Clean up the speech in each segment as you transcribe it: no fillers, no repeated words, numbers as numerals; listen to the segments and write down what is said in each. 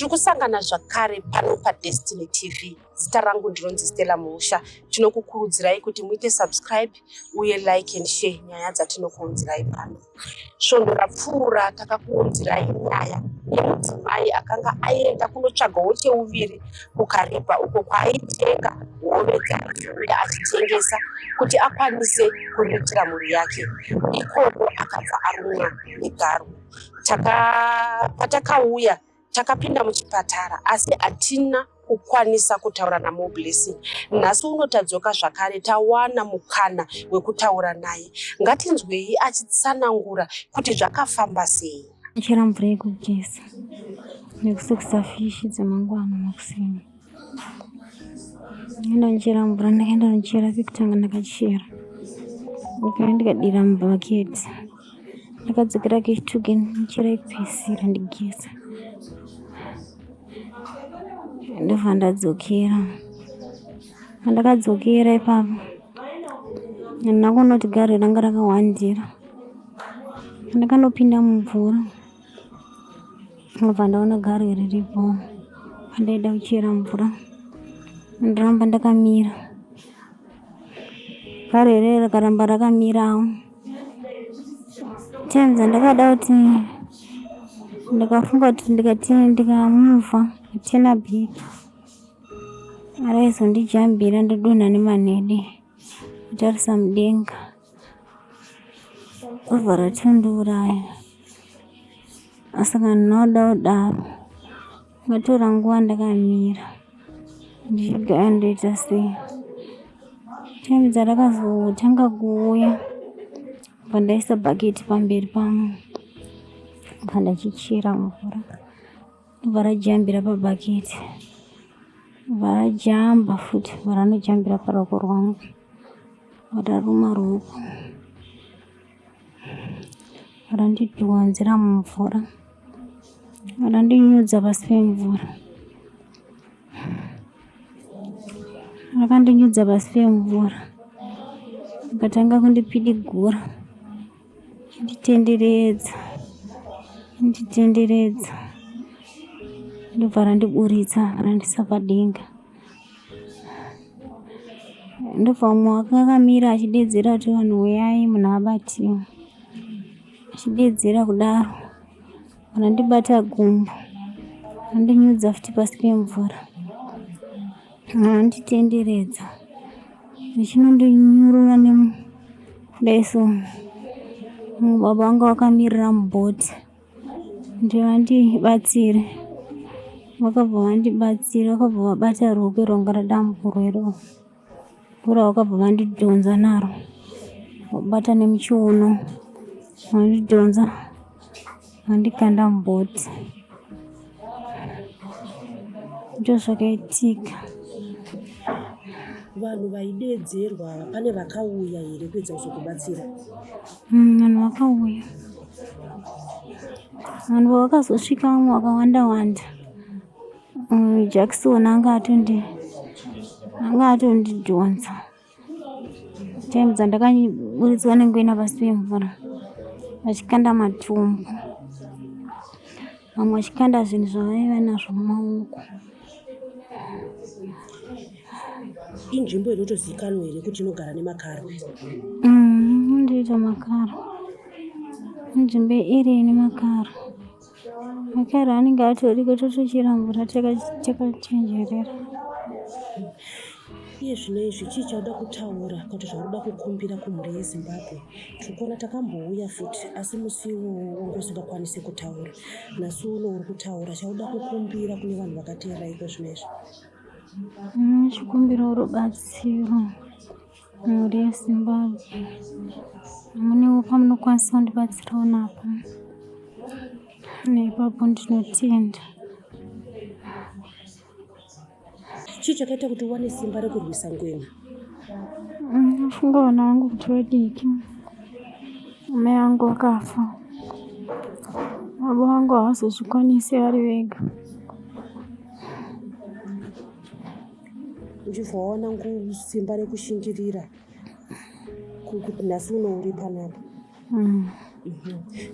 Tiri kusangana zvakare pano paDestiny TV. Zita rangu ndinonzi Stella Muusha. Tinokukurudzirai kuti muite subscribe uye like and share nyaya dzatinokuunzirai pano. Svondo rapfuura takakuunzirai nyaya yemudzimai akanga aenda kunotsvagawo cheuviri kuKariba uko kwaaitenga hove dzaaizouya achitengesa kuti akwanise kuriritira mhuri yake. Ikoko akabva arumwa negarwe. Taka, patakauya takapinda muchipatara asi hatina kukwanisa kutaura naMoreblessing. Nhasi uno tadzoka zvakare tawana mukana wekutaura naye. Ngatinzwei achitsanangura kuti zvakafamba sei. Chera mvura yekugeza nekusukisa fishi dzemangwana makuseni. Ndakaenda nochera mvura, ndakaenda nochera pekutanga ndakachera. Ndikauya ndikadira mubhaketi. Ndakadzokera kechituke ndichera yekupedzisira ndigeza. Ndobva ndadzokera. Pandakadzokera ipapo handina kuona kuti garwe ranga rakahwandira. Pandakanopinda mumvura ndobva ndaona garwe riripo pandaida kuchera mvura ndaramba ndakamira. Garwe riya rikaramba rakamirawo. Time dzandakada kuti ndakafunga kuti ndikati ndikamuvha tena back raizondijambira ndodonha nemanhede kutarisa mudenga robva ratondiuraya asi kana ndinoda kudaro Ndatora nguva ndakamira ndichigaya ndoita sei. Time dzandakazotanga kuuya ndobva ndaisa bhaketi pamberi pangu ndobva ndachichera mvura ndobva rajambira pabhaketi ndobva rajamba futi ndobva ranojambira paruoko rwangu raruma ruoko. Randidhonzera mumvura randinyudza pasi pemvura rakandinyudza pasi pemvura rikatanga kundipidigura chinditenderedza chinditenderedza ndobva randiburitsa randiisa padenga. Ndobva mumwe wake akamira achideedzera kuti vanhu huyai munhu abatiwa. Achideedzera kudaro randibata gumbo randinyudza futi pasi pemvura. Randitenderedza richinondinyurura kudai so. Baba vanga vakamirira mubhoti. Kuti vandibatsire vakabva vandibatsira vakabva vabata ruoko rwanga radamburwa iroro mvura vakabva vandidhonza naro vabata nemuchiuno vandidhonza vandikanda mubhoti ndozvakaitika. Vanhu vaideedzerwa ava pane vakauya here kuedza kuzokubatsira? Vanhu vakauya. Vanhu vakazosvika vamwe vakawanda wanda. Jackson anga atondi anga atondidhonza. Time dzandakaburitswa nengwena pasi pemvura vachikanda matombo. Vamwe vachikanda zvinhu zvavaiva nazvo mumaoko. Inzvimbo inotozikanwa here kuti inogara nemakarwe? Inoita makarwe. Inzvimbo iri ine makarwe. Makarwe anenge atoriko totochera mvura takachenjerera. Iye zvino izvi chii chauda kutaura kana kuti zvaunoda kukumbira kumhuri yeZimbabwe? Tiri kuona takambouya futi asi musi iwowo wanga usingakwanise kutaura. Nhasi uno uri kutaura chauda kukumbira kune vanhu vakateerera iko zvino izvi. Chikumbiro rubatsiro mhuri yeZimbabwe munewo pamunokwanisa kundibatsirawo napo neipapo ndinotenda. Chii chakaita kuti uwane simba rekurwisa ngwena? Ndafunga vana vangu kuti vadiki. Amai vangu vakafa. Baba vangu havazozvikwanisi vari vega. Uchibva wawana simba rekushingirira kuti nhasi uno uri panapa.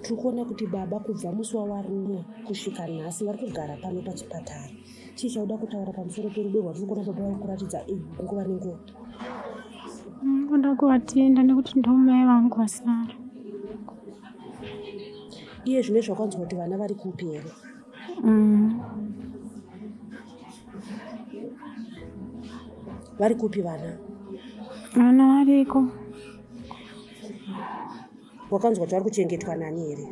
Tiri kuona kuti baba kubva musi wawarumwa kusvika nhasi vari kugara pano pachipatara. Chii chauda kutaura pamusoro perudo rwatiri kuona baba vari kuratidza nguva nenguva? Ndinoda kuvatenda nekuti ndomai vangu vasara. Iye zvino zvakanzwa kuti vana vari kupi here? Vari kupi vana? Vana variko. Wakanzwa kuti vari kuchengetwa nani here?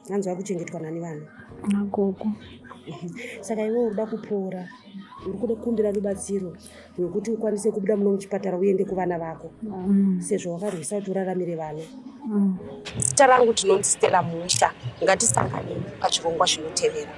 Hanzi vari kuchengetwa nani vana? Nagogo. Saka iwe uri kuda kupora, uri kuda kukumbira rubatsiro rwekuti ukwanise kubuda muno muchipatara uende kuvana vako sezvo wakarwisa kuti uraramire vana. Zita rangu tinonzi Stella Muusha. Ngatisanganei pachirongwa chinotevera.